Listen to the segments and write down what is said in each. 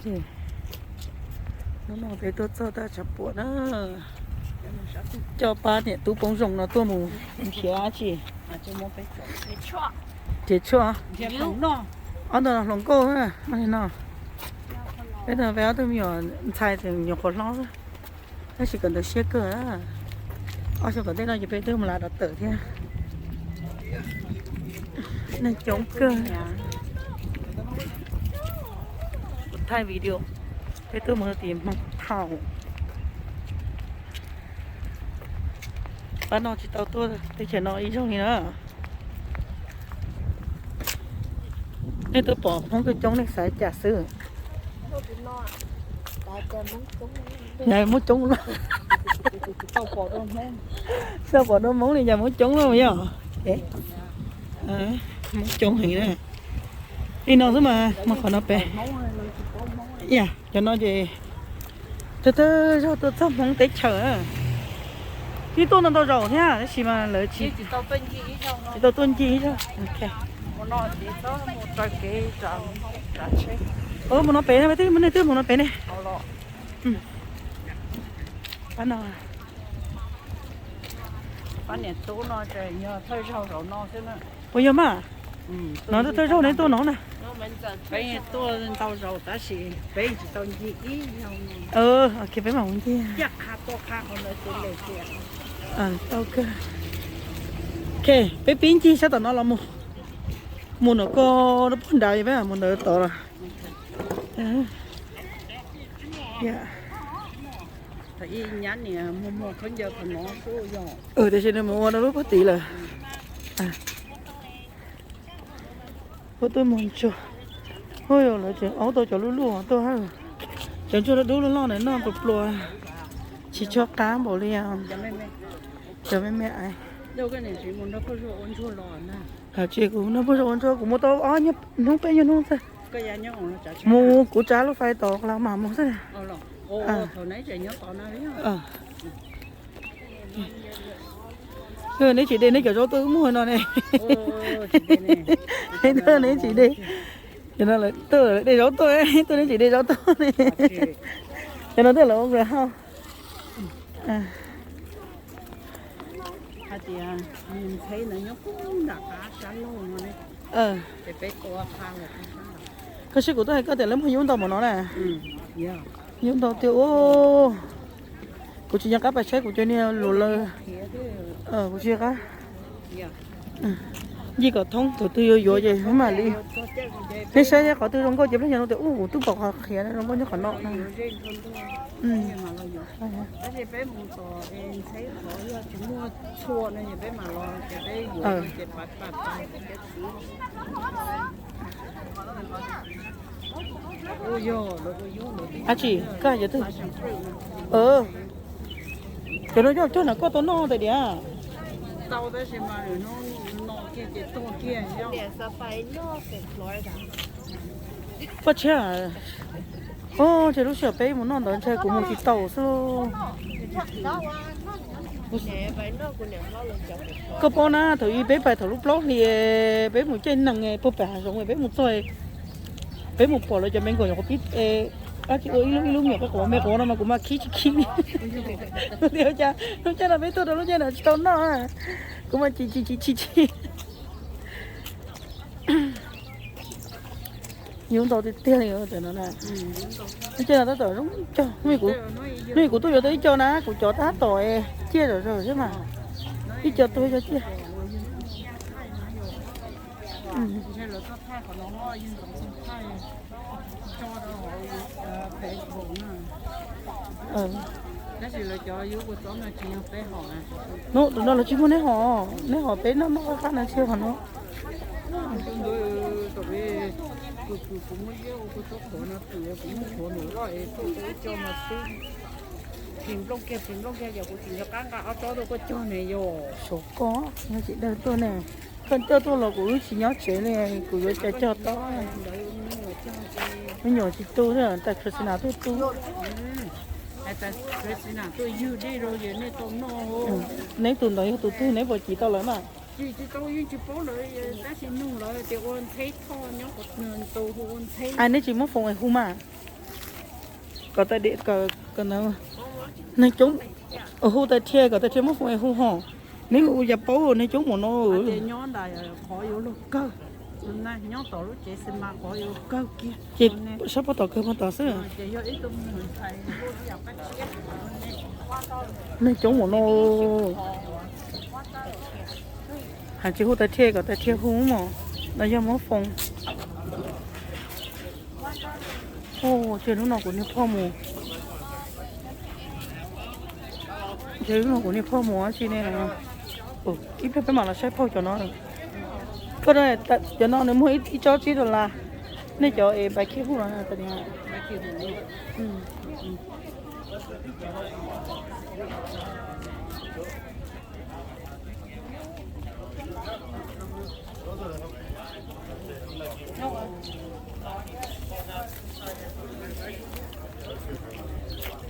Hnub no peb tuaj txog tab tshav puam na. Coj pab niam tub poob zoo no tuaj mus nrhiav dab tsi? Nrhiav tshuaj. Ob tug no hluas nkauj no. Peb tug peb ob tug me nyuam ntxhais tseem nyuam qhuav hlob, tab sis kawm ntawv siab kawg. Ob xyoo tom ntej no ces peb twb mus lav dov tawm thiab. Neeg coob kawg. Thaij video, peb tuaj mus tim Hmoob Thaum. Pab no tsis tau tuaj teb chaws no ib zaug li na. Nej twb pom Hmoob coob coob nej xav cas xwb? Yog Hmoob coob los, tsis tau pom dua Hmoob li cas Hmoob coob lawm yog. Hmoob coob heev na. Li no xwb mas mus qhov no pem. Yam cov no ces thawj thawj zaug tuaj txog Hmoob teb chaws. Twb tuaj ntau ntau zaus thiab tab sis mas lawv tsis tsis tau tuaj ncig ib zaug. Mus no pem, nej twb mus no pem ne. Pab no, pab niam tub no ces yog thawj zaug zaum no xwb na. Puas yog mas? No thawj zaug neb tuaj no na. Peb tuaj ntau zaus tab sis peb tsis tau ncig ib zaug. Ok, peb mam mus ncig. Tau kawg. Ok, peb pib ncig sab tom no los mus. Mus nram ko, pog nrad peb mus ntawd tod los. Tiam sis nws mus ua rau lub pob tid lawm. Ua tuaj mus ntsuag. Hu, lawv tseem aub tau cov lub luj tuaj hab. Cov ntsuag dub dub loj loj na noj pluas pluas, tsis tshua qab npaum li cov me me. Hais tias kuv nrog pog Zoo ua ntsuag, kuv mus tau ob hnub peb nyuag hnub xwb. Mus kuv tsav lub fais tom los mam mus xwb. Neb tsis de neb cov zaub tuaj wb muag no ne. Neb tsis de. Tuaj de zaub tuaj, tuaj neb tsis de zaub tuaj ne. Cov no tuaj lawv ua nqaij hau. Koj saib kuv tuaj hais koj tias lawv muag yub ntau npaum no na. Yub ntau tiag. Kuv tsis nco qab pais saib kuv cov niag lus lawm. Kuv tsis nco qab. Ncig kom thoob, thaum twg yuav yuav ces mam li. Nej saib qhov twg zoo nkauj ces peb nyob no tias ub kuv twb pom qhov qhiav zoo nkauj nyob qhov no na. Ab tsi, koj hais cov twg? Cov no coj coj na koj tau noj tais diav. Paj tshiab. Os, ntshe lub sij hawm peb mus noj ntawd ntshe kuv mus tsis tau xwb. Koj paub na, thaum ub peb pais thaum lub plaub hlis, peb mus caij nees puag pem hav zoov, peb mus txog, peb mus pom lawv cov me nkaum nyuam qhuav pib, ab tsi ua ib lub ib lub me nyuam qhuav me qhuav no mas kuv mas khib tsis khib li. Tias cas lub caij no peb tuaj rau lub caij no tsis tau noj, kuv mas chim chim chim chim chim. Yub ntau tiag tiag li cov no na. Lub caij no tab tom zoo cog, hnub ib kuv tuaj yuav tau ib co na, kuv cov tab tom ciaj zom zaws xwb mas. Ib co tuag ib co ciaj. Hnub no los tsis muaj neb hom, neb hom peb noj noj qab qab no tsis hom no. Sav koj, neb tsis dawj tuaj los kuv wb tsis nyob tsev li, kuv yuav cas cog tau. Me nyuam tsis tu thiab, tas Christina tuaj tu. Neb tus ntawd yog tus twg neb puas cim tau lawm mas? Neb tsis muab foom es hu mas. Kom tais diav, kom, kom ntawd. Neeg coob, hu tais thiaj, kom tais thiaj muab foom es hu ho. Neb ua cas paub neeg coob npaum no. Qhov yuav luag kawg, nyob tom lub tsev xi mas qhov yuav kawg kiag. Ces sab pob tom kawg pob tom xwb. Neeg coob npaum no. Hais tsis hu tais thiaj kom tais thiaj hu mos, no yog muab foom. Ces hnub no kuv niag phauj mus, ces hnub no kuv niag phauj mus dab tsi ne. Ib pliag peb mam los saib phauj cov no. Koj, cov no nws muag ib tsob tsib dollar. Nej cov es bai khib hu no.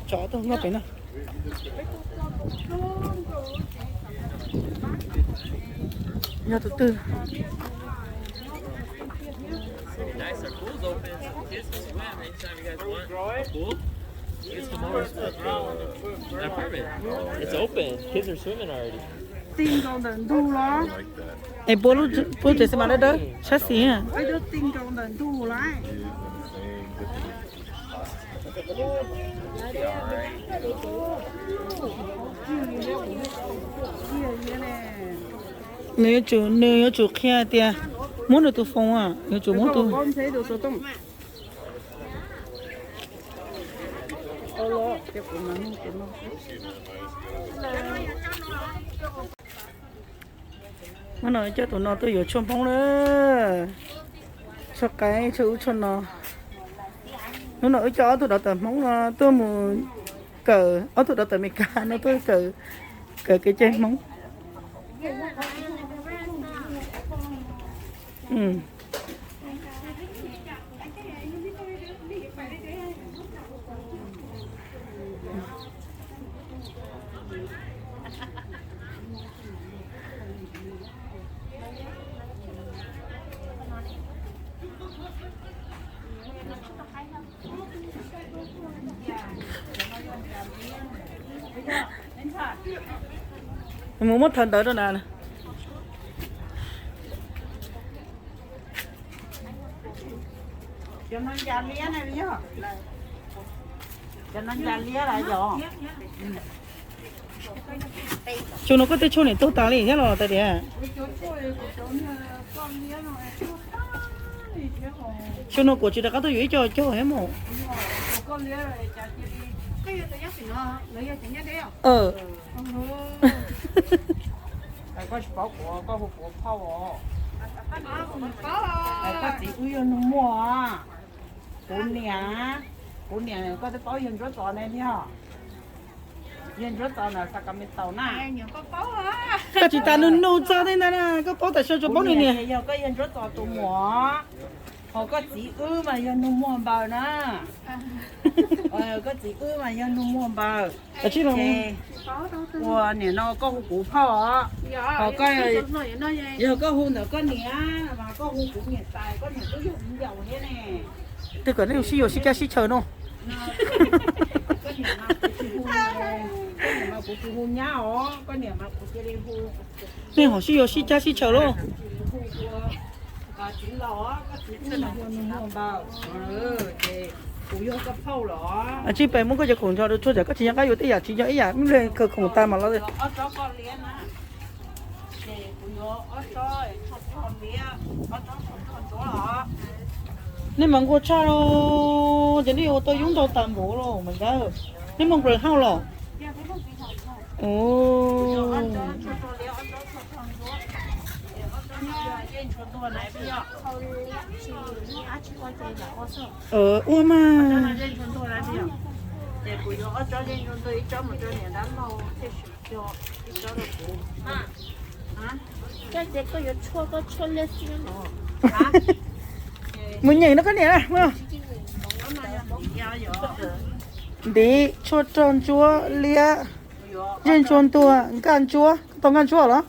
Tsov tuaj nyob pem no. Yog tus twg? Nice, our pool's open. Kids can swim anytime you guys want. Our pool? Kids come over and swim. Our apartment. It's open. Kids are swimming already. Ti nkaus ntawm ntug los? Es puab lub tsev xi mas dawb dawb sab xis. Peb twb ti nkaus ntawm ntug lawm. Nws yuav tsum, nws yuav tsum qhia tias muab nws tus foom, yuav tsum muab tus. Hnub no coj tus no tuaj yuav tshuaj Hmoob na, tshuaj qaib, tshuaj ub tshuaj no. Hnub no wb coj ob tug dov tawm Hmoob no tuaj mus kawm, ob tug dov tawm Amelikas no tuaj kawm, kawm kev cai Hmoob. Mus muab thawv ntawv rau na. Xyoo no koj tej tshuaj nim tuag tas li thiab los tais diav? Xyoo no kuv tsis rov qab tuaj yuav ib co cog thiab mus. Koj tsis paub kuv, koj hu kuv phauj os. Koj txiv wb yog nus muag. Kuv niam, kuv niam koj twb paub yawg Ntsuab Txos ne tiag. Yawg Ntsuab Txos ntawm Sacramento na. Koj tsis tas nug nug txog tej ntawd na, koj paub tam sim tsuas paub nws niam. Yog koj yawg Ntsuab Txos tus muam, ho koj txiv wb mas yog nus muag npaws na. Koj txiv wb mas yog nus muag npaws. Ua niam no koj hu kuv phauj os. Ho koj, yog koj hu ntawm koj niam mas koj hu kuv niam tais, koj niam twb yog viv ncaus thiab ne. Twb kom nej sib yuav sib cab sib chaws no. Koj niam mas kuv tsis hu nyab os, koj niam mas kuv cia li hu. Nej ho sib yuav sib cab sib chaws lauj. Txiv los, koj txiv wb mas yog nus muag npaws, ces kuv yog koj phauj los. Tsij pes muab koj cov khoom nrog rau tshuaj, tsam koj tsis nco qab yuav tej yam tsis nco ib yam, muaj li khaws khoom tas mam los. Ob tsob koj liab na, ces kuv yuav ob tsob, ob tsob liab, ob tsob txog txog ntsuab los. Nej mas nquag tshaj los, ces nej ua tau yub ntau tas npaum los mas ntag. Nej muaj nqaws hauj los? Ua mas. Mus nyeem no koj niam na. Ntiv, tshuaj rog ntsuab, liab, zej ntsuab ntuag, nkaj ntsuab. Koj tau nkaj ntsuab los?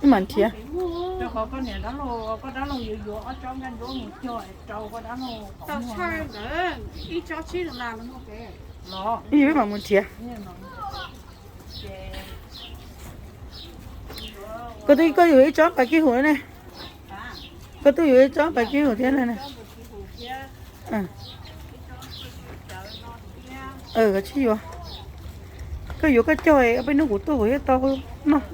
Wb mam nrhiav. Wb mam mus nrhiav. Koj twb, koj yuav ib tsob pas kib hum ne. Koj twb yuav ib tsob pas kib hum thiab ne. Koj yuav koj cog, peb hnub kuv tuaj kuv thiaj tau noj.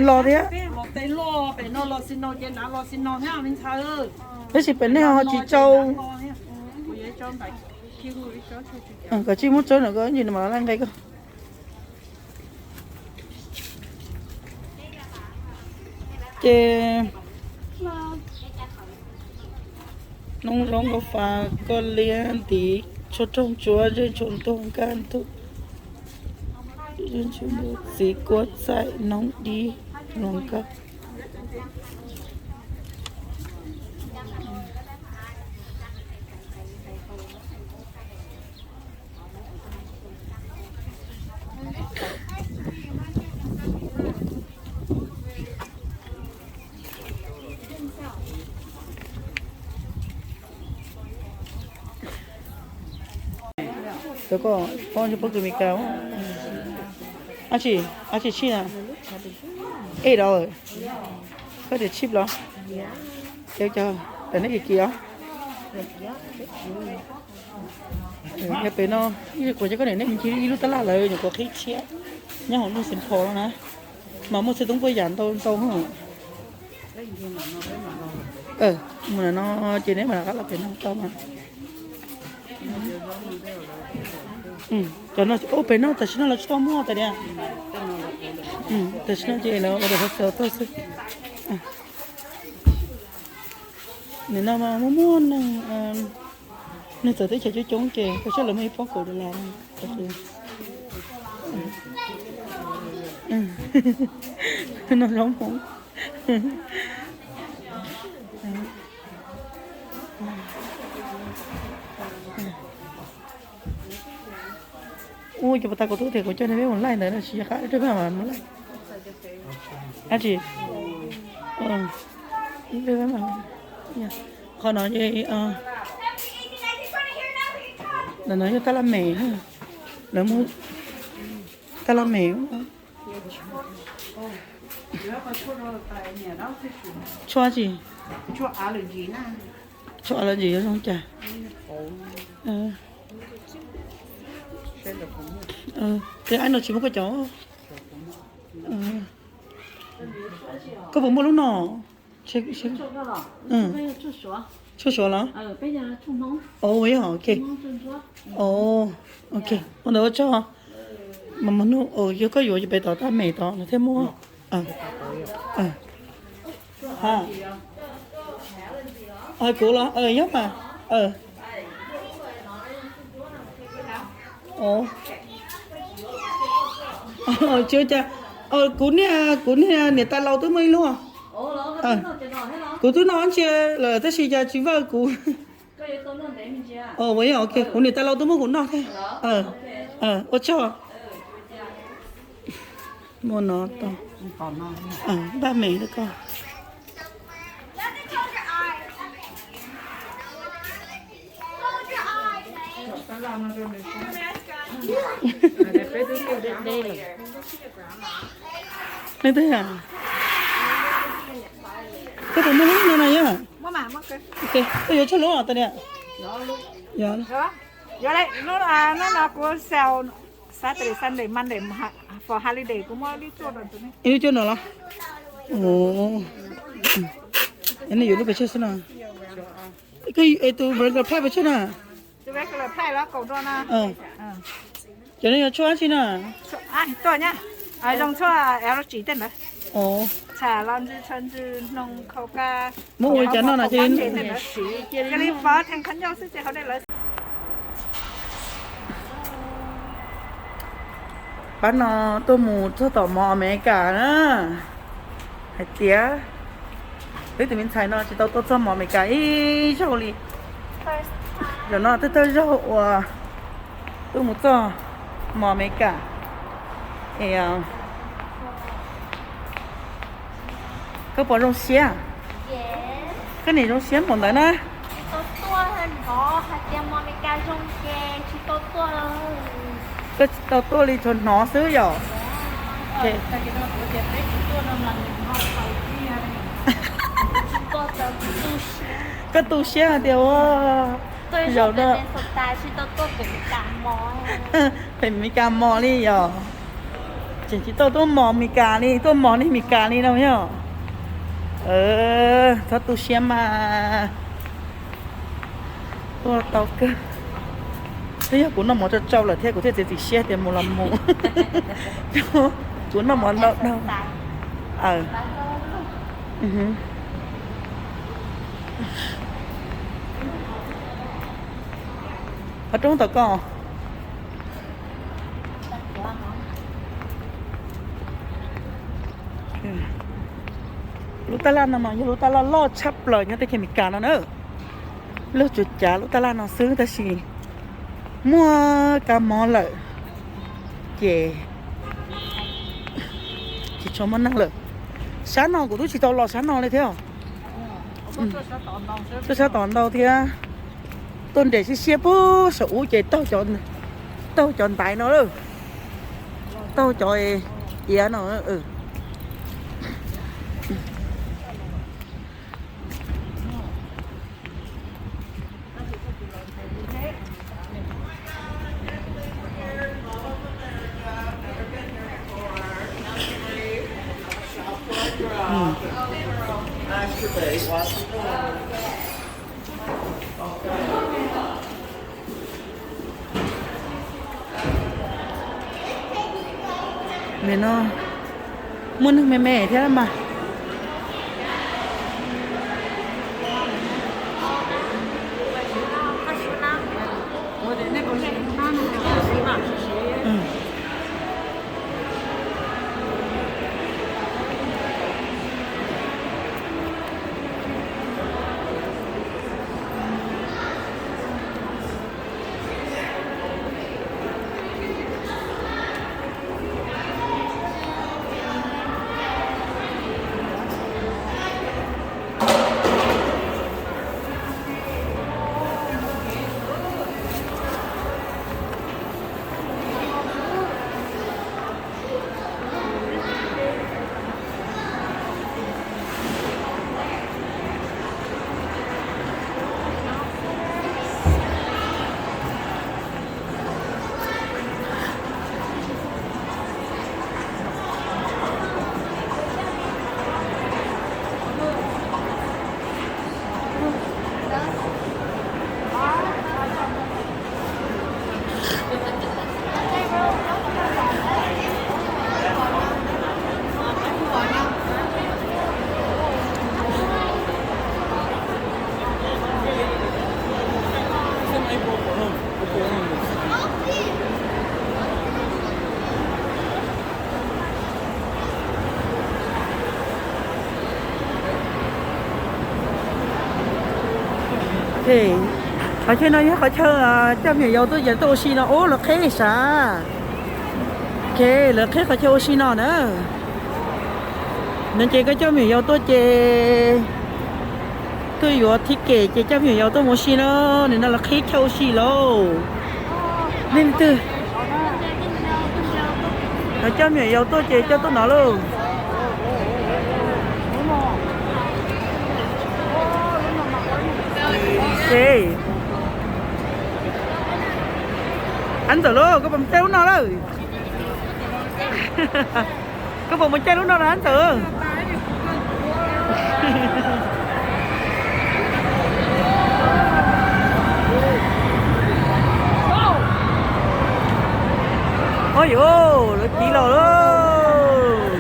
Los thiab. Tab sis pem nej ho tsis tsau. Kom tsis muab tsob no ko, ib ntsis nws mam los nqe koj. Ces noob zaub nkauj fa, koj liab ntiv, tshuaj raug ntsuab, zej ntshua ntuag, nkaj ntug, zej ntshua ntuag, txiv kuab txaim, noob dib, hluas nkauj. Cov ko, pob, pob kws Meskas. Ab tsi, ab tsi tshib na. Ej dov, koj tias tshib los? Cov, cov, tam nej kis kis os. Yog pem no, kuv cov koj niam nej mus ncig ib lub tab laj lawv nyuam qhuav qhib tshiab nyob hauv lub Saint Paul na, mas muaj txhua txhua yam ntau ntau. Mus no ces neb mam rov qab los pem no tau mas. Cov no, pem no tam sim no lawv tsis tau muaj tas diam. Tam sim no ces lawv ua dam ho xaus tuaj xwb. Nim no mas muaj muaj neeg, neeg txawv teb chaws coob coob ces koj saib lawv muaj ib pob kaum dollar no. No zaub Hmoob. Ua cov pas tas kuv twb tias kuv coj nej peb mus laij ntawd no tsis yog qab rau peb mam mus laij. Ab tsi, qhov no, no yog tab laj mem, lawv muab tab laj mem. Tshuaj tsi, tshuaj allergy yuav zoo cas. Tej ab no tsis muaj koj cov. Koj puas muaj lub no? Tshuaj Suav los? Ok, ok, ua ntawd ua tsaug. Mas mus nug yog koj yuav pem tom tab mem tod lawv thiaj muaj. Kuv los yog mas. Tsis ua cas, kuv niag, kuv niag niam tais laus twb muaj ib lub. Kuv twb noj ntsia lawm tab sis cas tsis vawj kuv. Ua yog ok, kuv niam tais laus twb muab kuv noj thiab. Ua tsaug. Muaj no tau. Npaj mem rau koj. Leej twg? Koj puas muaj lub no na yog? Koj yuav tshuaj lub tas niam? Hnub no kuv xaus Saturday, Sunday, Monday for holiday kuv muab lub cuaj no los? Nej yuav lub pes tsawg xwb no? Es tus regular price pes tsawg na? Cov no yog tshuaj dab tsi na? Zoo tshuaj allergy tej ntawd. Muab ua li cas noj no? Cia li pov theem qhov ncauj xwb ces hauv dej lawv. Pab no tuaj mus txog tom mov Amelikas na, hais tias peb tus me ntxhais no tsis tau tuaj txog mov Amelikas ib zaug li. Zaum no twb thawj zaug uas Tuaj mus txog mos Amelikas es koj puas zoo siab? Koj niam zoo siab npaum ntawd na. Koj tsis tau tuaj li, tsuas hnov xwb yom? Koj tu siab hais tias ua zaum no pem Meskas mos li yom? Tseem tsis tau tuaj mos Meskas li, tuaj mos li Meskas li no yom? Txhob tu siab mas, tuaj tau kawg. Twb yog kuv noj mov tsau tsau lawm thiab kuv thiaj txiav txim siab tias mus los mus. Kuv noj mov ntau ntau. Qhov rooj tom koj. Lub tab laj no mas yog lub tab laj loj tshaj plaws nyob teb chaws Amelikas no na. Luag tsuas cav lub tab laj no xwb tab sis muaj kab mob lawm ces tsis tshua muaj neeg lawm. Sab no kuv twb tsis tau los sab no li thiab. Tuaj sab tom ntau thiab. Tuaj nres siab siab puag saum ub ces taug cov ntaiv no lawm, taug cov iav no. Nim no muaj neeg me me thiab mas. Qhov chaw no yog qhov chaw coj me nyuam yaus tuaj ces tuaj ua si no. Ub, lawv qheb sav. Lawv qheb qhov chaw ua si no na. No ces koj coj me nyuam yaus tuaj ces tuaj yuav thib kem ces coj me nyuam yaus tuaj mus ua si no. Nim no lawv qhib chaw ua si lauj. Leej twg coj me nyuam yaus tuaj ces coj tuaj no lauj. Ab Ntxawm lauj, koj puas mus caij lub no lawm? Koj puas mus caij lub no lawm Ab Ntxawm? Oj yuav, lawv tiv los lauj.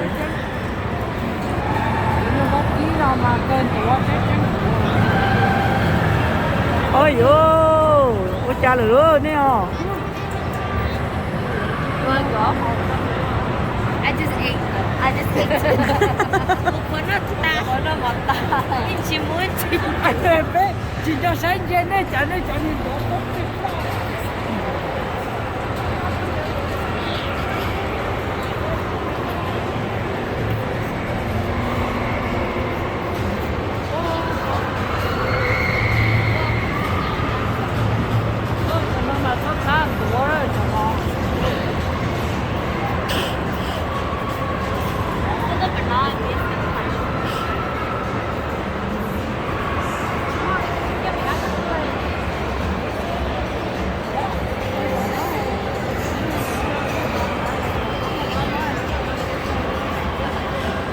Oj yuav, ua cas lawm lauj nej os? Peb tsis nco saib ntsia nej cov, nej cov niag nrov pob plig plaj.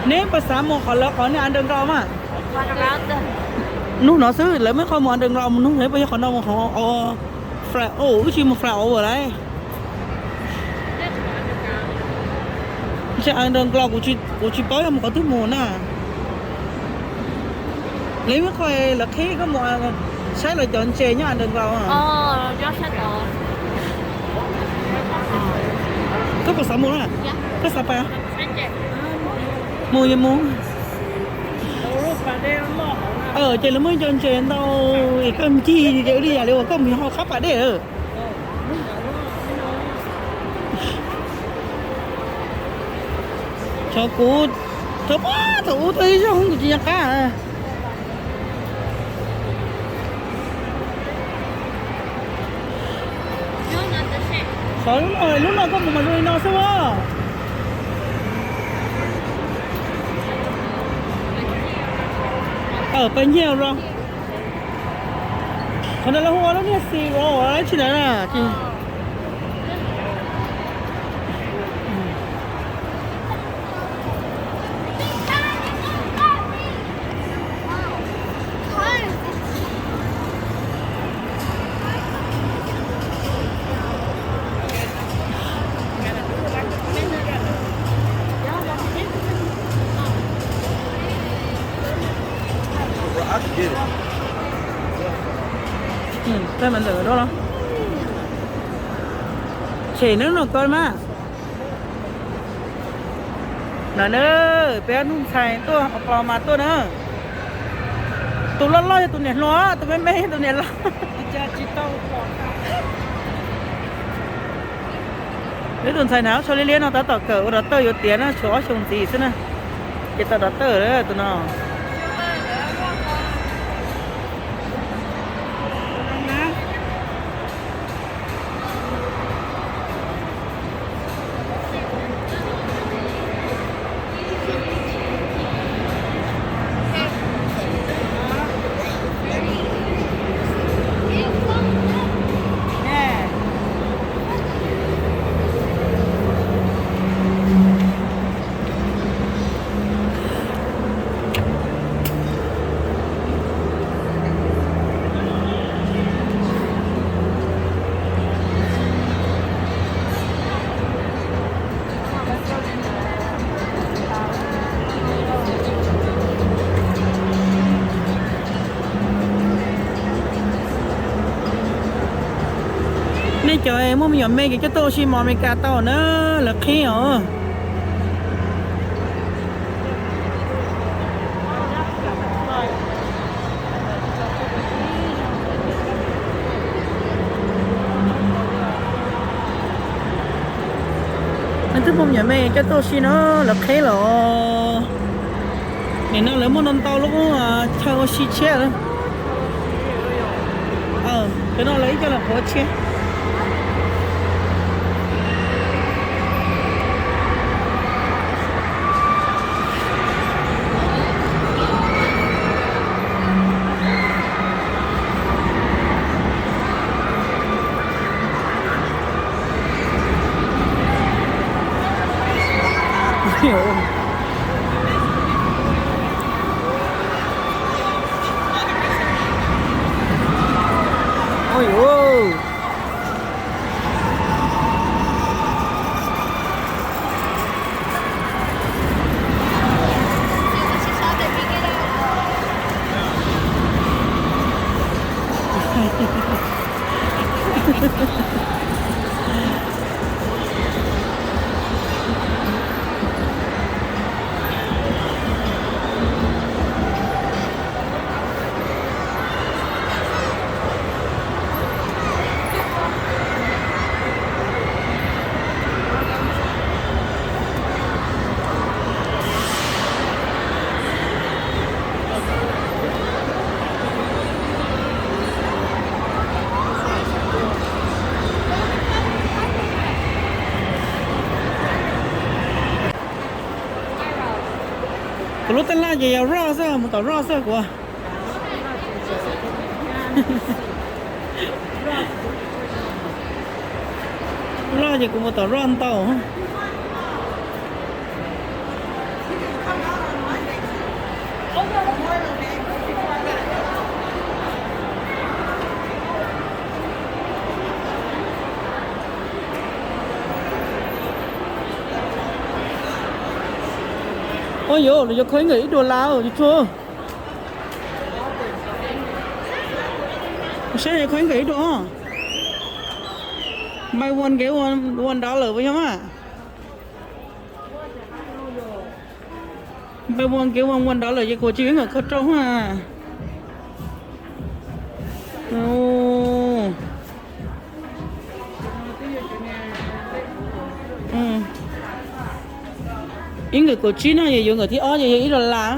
Neb puas xav mus qhov lawv qhov niag underground mas? Hnub no xwb lawv muaj qhov mus underground mus nug neb puas yog qhov no mus qhov fly, wb tsis mus fly over lauj. Ntshe underground kuv tsis paub yog mus qhov twg mus na. Lawv muaj qhov lawv qhib koj mus saib lawv cov ntses nyob underground. Koj puas xav mus na? Koj xav pais? Mus yog mus. Ces lawv muaj cov ntses ntau, es koj ncig ces li yam li uas koj mus ho qab pas dej lawm. Cov kuv, cov kuv thaum ub tuaj ib zaug kuv tsis nco qab. Lub no, lub no koj mus mas zoo li no xwb as. Pais nyiag ro. Qhov no lawv hu ua lub niag xis ro dab tsi ntawd na. Peb mas ntawm no, tshem neb no ko mas. No na, peb ob tug ntxhais tuaj, Oklahoma tuaj na. Tus loj loj yog tus niam hluas, tus me me yog tus niam laus. Peb tus ntxhais hnav tsho liab liab no tab tom kawm ua doctor yuav tiav na, tshuav ob xyoos ntxiv xwb na, ces tau doctor lawm tus no. Nej cov muaj me nyuam me ces coj tuaj ua si mos Amelikas tau na, lawv qhib os. Nej twb muaj me nyuam me coj tuaj ua si na, lawv qhib los. Nim no lawv muaj ntau ntau lub chaw ua si tshiab. Cov no lawv ib co los qhuav tshiab. Kuv lub tab laj ces yog roj xwb, mus tom roj xwb kuv. Loj ces kuv mus tom roj ntau. Ua yuav, lawv yuav kho ib nkawm ib dollar, yuav tsum saib yuav kho ib nkawm ib dollar. Buy one get one, one dollar puas yog mas? Buy one get one, one dollar ces kuv tsis ib nkawm kho rau ha. Ib nkawm kaum tsib no, yog yuav nkawm thib ob ces yog ib dollar.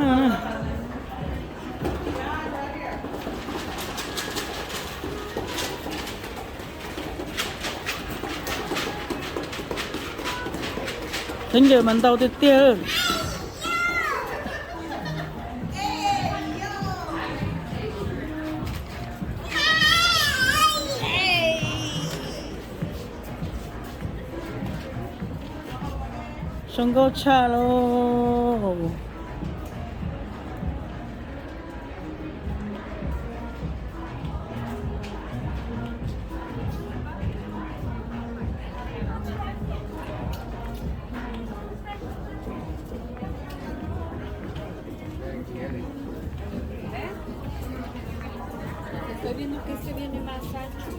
Khaub ncaws mas ntau tiag tiag. Zoo nkauj tshaj lauj. Estoy viendo que se viene más ancho.